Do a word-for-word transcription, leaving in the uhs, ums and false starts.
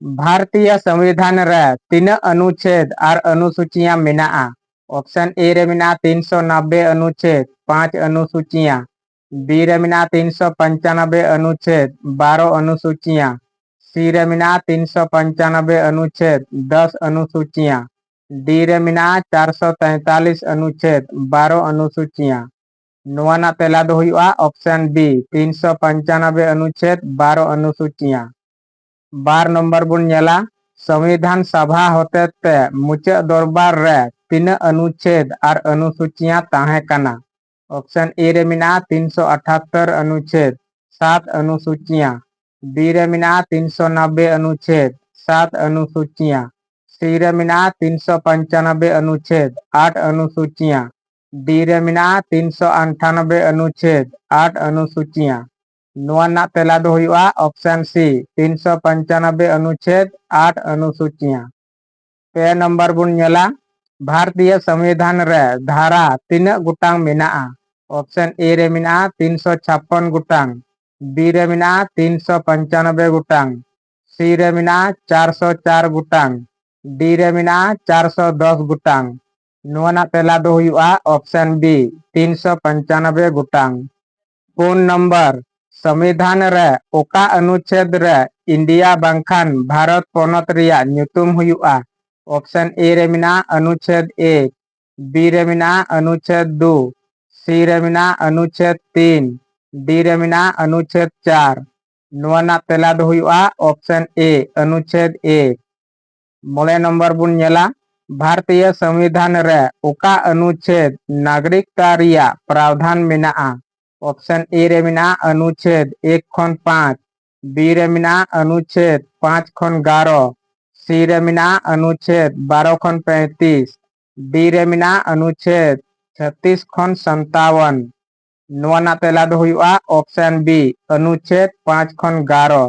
ᱵᱷᱟᱨᱚᱛᱤᱭᱚ ᱥᱚᱝᱵᱤᱫᱷᱟᱱ ᱨᱮ ᱛᱤᱱᱟᱹᱜ ᱚᱱᱩᱪᱷᱮᱫ ᱟᱨ ᱚᱱᱩᱥᱩᱪᱤᱭᱟᱸ ᱢᱮᱱᱟᱜᱼᱟ? ᱚᱯᱥᱚᱱ ᱮ ᱨᱮ ᱢᱮᱱᱟᱜᱼᱟ ᱛᱤᱱᱥᱚ ᱱᱚᱵᱵᱳᱭ ᱚᱱᱩᱪᱷᱮᱫ, ᱯᱟᱸᱪ ᱚᱱᱩᱥᱩᱪᱤᱭᱟᱸ᱾ ᱵᱤ ᱨᱮ ᱢᱮᱱᱟᱜᱼᱟ ᱛᱤᱱᱥᱚ ᱯᱚᱧᱪᱟᱱᱚᱵᱵᱳᱭ ᱚᱱᱩᱪᱷᱮᱫ, ᱵᱟᱨᱚ ᱚᱱᱩᱥᱩᱪᱤᱭᱟᱸ᱾ ᱥᱤ ᱨᱮ ᱢᱮᱱᱟᱜᱼᱟ ᱛᱤᱱᱥᱚ ᱯᱚᱧᱪᱟᱱᱚᱵᱵᱳᱭ ᱚᱱᱩᱪᱷᱮᱫ, ᱫᱚᱥ ᱚᱱᱩᱥᱩᱪᱤᱭᱟᱸ᱾ ᱰᱤ ᱨᱮ ᱢᱮᱱᱟᱜᱼᱟ ᱪᱟᱨᱥᱚ ᱛᱮᱸᱛᱟᱞᱤᱥ ᱚᱱᱩᱪᱷᱮᱫ, ᱵᱟᱨᱚ ᱚᱱᱩᱥᱩᱪᱤᱭᱟᱸ᱾ ᱱᱚᱣᱟ ᱨᱮᱱᱟᱜ ᱛᱮᱞᱟ ᱫᱚ ᱦᱩᱭᱩᱜᱼᱟ ᱚᱯᱥᱚᱱ ᱵᱤ, ᱛᱤᱱᱥᱚ ᱯᱚᱧᱪᱟᱱᱚᱵᱵᱳᱭ ᱚᱱᱩᱪᱷᱮᱫ, ᱵᱟᱨᱚ ᱚᱱᱩᱥᱩᱪᱤᱭᱟᱸ᱾ ᱵᱟᱨ ᱱᱚᱢᱵᱚᱨ ᱵᱚᱱ ᱧᱮᱞᱟ, ᱥᱚᱝᱵᱤᱫᱷᱟᱱ ᱥᱚᱵᱷᱟ ᱦᱚᱛᱮᱛᱮ ᱢᱩᱪᱟᱹᱫ ᱫᱚᱨᱵᱟᱨ ᱨᱮ ᱛᱤᱱᱟᱹᱜ ᱚᱱᱩᱪᱷᱮᱫ ᱟᱨ ᱚᱱᱩᱥᱩᱪᱤᱭᱟᱸ ᱛᱟᱦᱮᱸ ᱠᱟᱱᱟ? ᱚᱯᱥᱚᱱ ᱮ ᱨᱮ ᱢᱮᱱᱟᱜᱼᱟ ᱛᱤᱱᱥᱚ ᱟᱴᱷᱟᱛᱛᱚᱨ ᱚᱱᱩᱪᱷᱮᱫ, ᱥᱟᱛ ᱚᱱᱩᱥᱩᱪᱤᱭᱟᱸ᱾ ᱵᱤ ᱨᱮ ᱢᱮᱱᱟᱜᱼᱟ ᱛᱤᱱᱥᱚ ᱱᱚᱵᱵᱳᱭ ᱚᱱᱩᱪᱷᱮᱫ, ᱥᱟᱛ ᱚᱱᱩᱥᱩᱪᱤᱭᱟᱸ᱾ ᱥᱤ ᱨᱮ ᱢᱮᱱᱟᱜᱼᱟ ᱛᱤᱱᱥᱚ ᱯᱚᱧᱪᱟᱱᱚᱵᱵᱳᱭ ᱚᱱᱩᱪᱷᱮᱫ, ᱟᱴ ᱚᱱᱩᱥᱩᱪᱤᱭᱟᱸ᱾ ᱰᱤ ᱨᱮ ᱢᱮᱱᱟᱜᱼᱟ ᱛᱤᱱᱥᱚ ᱟᱴᱷᱟᱱᱚᱵᱵᱳᱭ ᱚᱱᱩᱪᱷᱮᱫ, ᱟᱴ ᱚᱱᱩᱥᱩᱪᱤᱭᱟᱸ᱾ ᱱᱚᱣᱟ ᱨᱮᱱᱟᱜ ᱛᱮᱞᱟ ᱫᱚ ᱦᱩᱭᱩᱜᱼᱟ ᱚᱯᱥᱚᱱ ᱥᱤ, ᱛᱤᱱᱥᱚ ᱯᱚᱧᱪᱟᱱᱚᱵᱵᱳᱭ ᱚᱱᱩᱪᱷᱮᱫ, ᱟᱴ ᱚᱱᱩᱥᱩᱪᱤᱭᱟᱸ᱾ ᱯᱮ ᱱᱚᱢᱵᱚᱨ ᱵᱚᱱ ᱧᱮᱞᱟ, ᱵᱷᱟᱨᱚᱛᱤᱭᱚ ᱥᱚᱝᱵᱤᱫᱷᱟᱱ ᱨᱮ ᱫᱷᱟᱨᱟ ᱛᱤᱱᱟᱹᱜ ᱜᱚᱴᱟᱝ ᱢᱮᱱᱟᱜᱼᱟ? ᱚᱯᱥᱚᱱ ᱮ ᱨᱮ ᱢᱮᱱᱟᱜᱼᱟ ᱛᱤᱱᱥᱚ ᱪᱷᱟᱯᱯᱚᱱ ᱜᱚᱴᱟᱝ, ᱵᱤ ᱨᱮ ᱢᱮᱱᱟᱜᱼᱟ ᱛᱤᱱᱥᱚ ᱯᱚᱧᱪᱟᱱᱚᱵᱵᱳᱭ ᱜᱚᱴᱟᱝ, ᱥᱤ ᱨᱮ ᱢᱮᱱᱟᱜᱼᱟ ᱪᱟᱨᱥᱚ ᱪᱟᱨ ᱜᱚᱴᱟᱝ, ᱰᱤ ᱨᱮ ᱢᱮᱱᱟᱜᱼᱟ ᱪᱟᱨᱥᱚ ᱫᱚᱥ ᱜᱚᱴᱟᱝ᱾ ᱱᱚᱣᱟ ᱨᱮᱱᱟᱜ ᱛᱮᱞᱟ ᱫᱚ ᱦᱩᱭᱩᱜᱼᱟ ᱚᱯᱥᱚᱱ ᱵᱤ, ᱛᱤᱱᱥᱚ ᱯᱚᱧᱪᱟᱱᱚᱵᱵᱳᱭ ᱜᱚᱴᱟᱝ᱾ ᱯᱩᱱ ᱱᱚᱢᱵᱚᱨ, ᱥᱚᱝᱵᱤᱫᱷᱟᱱ ᱨᱮ ᱚᱠᱟ ᱚᱱᱩᱪᱷᱮᱫ ᱨᱮ ᱤᱱᱰᱤᱭᱟ ᱵᱟᱝᱠᱷᱟᱱ ᱵᱷᱟᱨᱚᱛ ᱯᱚᱱᱚᱛ ᱨᱮᱭᱟᱜ ᱧᱩᱛᱩᱢ ᱦᱩᱭᱩᱜᱼᱟ? ᱚᱯᱥᱚᱱ ᱮ ᱨᱮ ᱢᱮᱱᱟᱜᱼᱟ ᱚᱱᱩᱪᱷᱮᱫ ᱮᱠ, ᱵᱤ ᱨᱮ ᱢᱮᱱᱟᱜᱼᱟ ᱚᱱᱩᱪᱷᱮᱫ ᱫᱩ, ᱥᱤ ᱨᱮ ᱢᱮᱱᱟᱜᱼᱟ ᱚᱱᱩᱪᱷᱮᱫ ᱛᱤᱱ, ᱰᱤ ᱨᱮ ᱢᱮᱱᱟᱜᱼᱟ ᱚᱱᱩᱪᱷᱮᱫ ᱪᱟᱨ᱾ ᱱᱚᱣᱟ ᱨᱮᱱᱟᱜ ᱛᱮᱞᱟ ᱫᱚ ᱦᱩᱭᱩᱜᱼᱟ ᱚᱯᱥᱚᱱ ᱮ, ᱚᱱᱩᱪᱷᱮᱫ ᱮᱠ᱾ ᱢᱚᱬᱮ ᱱᱚᱢᱵᱚᱨ ᱵᱚᱱ ᱧᱮᱞᱟ, ᱵᱷᱟᱨᱚᱛᱤᱭᱚ ᱥᱚᱝᱵᱤᱫᱷᱟᱱ ᱨᱮ ᱚᱠᱟ ᱚᱱᱩᱪᱷᱮᱫ ᱱᱟᱜᱚᱨᱤᱠᱛᱟ ᱨᱮᱭᱟᱜ ᱯᱨᱟᱣᱫᱷᱟᱱ ᱢᱮᱱᱟᱜᱼᱟ? ᱚᱯᱥᱚᱱ ᱮ ᱨᱮ ᱢᱮᱱᱟᱜᱼᱟ ᱚᱱᱩᱪᱷᱮᱫ ᱮᱠ ᱠᱷᱚᱱ ᱯᱟᱸᱪ, ᱵᱤ ᱨᱮ ᱢᱮᱱᱟᱜᱼᱟ ᱚᱱᱩᱪᱷᱮᱫ ᱯᱟᱸᱪ ᱠᱷᱚᱱ ᱜᱟᱨᱚ, ᱥᱤ ᱨᱮ ᱢᱮᱱᱟᱜᱼᱟ ᱚᱱᱩᱪᱷᱮᱫ ᱵᱟᱨᱚ ᱠᱷᱚᱱ ᱯᱮᱸᱛᱤᱥ, ᱰᱤ ᱨᱮ ᱢᱮᱱᱟᱜᱼᱟ ᱚᱱᱩᱪᱷᱮᱫ ᱪᱷᱟᱛᱤᱥ ᱠᱷᱚᱱ ᱥᱟᱱᱛᱟᱣᱚᱱ᱾ ᱱᱚᱣᱟ ᱨᱮᱱᱟᱜ ᱛᱮᱞᱟ ᱫᱚ ᱦᱩᱭᱩᱜᱼᱟ ᱚᱯᱥᱚᱱ ᱵᱤ, ᱚᱱᱩᱪᱷᱮᱫ ᱯᱟᱸᱪ ᱠᱷᱚᱱ ᱜᱟᱨᱚ᱾